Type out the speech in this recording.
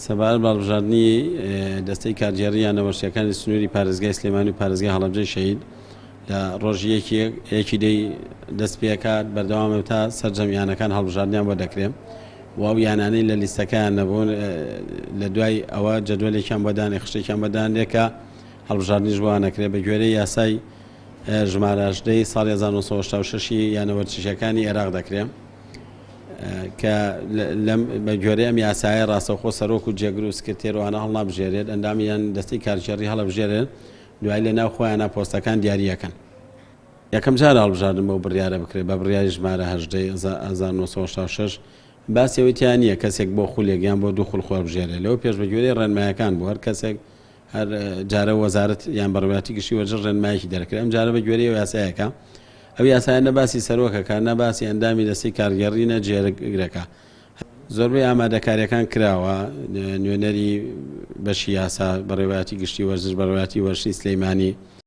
سەبارەت بە هەڵبژاردنی دەستەی کارگێڕی یانە وەرزشییەکانی سنووری پارێزگای سلێمانی و پارێزگای هەڵەبجەی شەهید لە ڕۆژی یەکی یەکی دەی دەست پێکات بەردەوامە تا سەرجەم یانەکان هەڵبژاردنیان بۆ دەکرێت و ئەو یانانەی لە لیستەکەیان نەبوون لە دوای ئەوە جەدوەلێکیان بۆ دانێ خشتێکیان بۆ دانرێت کە هەڵبژاردنیش بۆ نەکرێت بە گوێرەی یاسای ژمارە هەژدەی ساڵی 1986 یانە وەرزشیەکانی عێراق دەکرێت. کە لەم بە گوێرەی ئەم یاسایە ڕاستەوخۆ سەرۆک و جێگر و سکرتێر و ئەوانە هەڵنابژێرێت، ئەندامی یان دەستەی کارگێڕی هەڵەبژێرێن، دوایی لە ناو خۆیانا پۆستەکان دیاری ئەکەن. یەکەم جارە هەڵبژاردن بەو بڕیارە بکرێت، بە بڕیاری ژمارە 18 ی 1986 باسی ئەوەی تیا نییە کەسێک بۆ خولێک یان بۆ دوو خول خۆ هەڵبژێرێت، لەوە پێش بە گوێرەی ڕێنمایەکان بوو هەر کەسێک هەر جارە وەزارەت یان بەڕێوەبەرایەتی گشتی وەرزش ڕێنمایەکی دەرکرد، ئەم جارە بە گوێرەی ئەو یاسایەکە، ئەو یاسایە نە باسی سەرۆکەکە، نە باسی ئەندامی دەستەی کارگێڕی، نە جێگرەکە. زۆربەی ئامادەکارییەکان کراوە، نوێنەری بەشی یاسا، بەڕێوەبەرایەتی گشتی وەرزش، بەڕێوەبەرایەتی وەرزشی سلێمانی.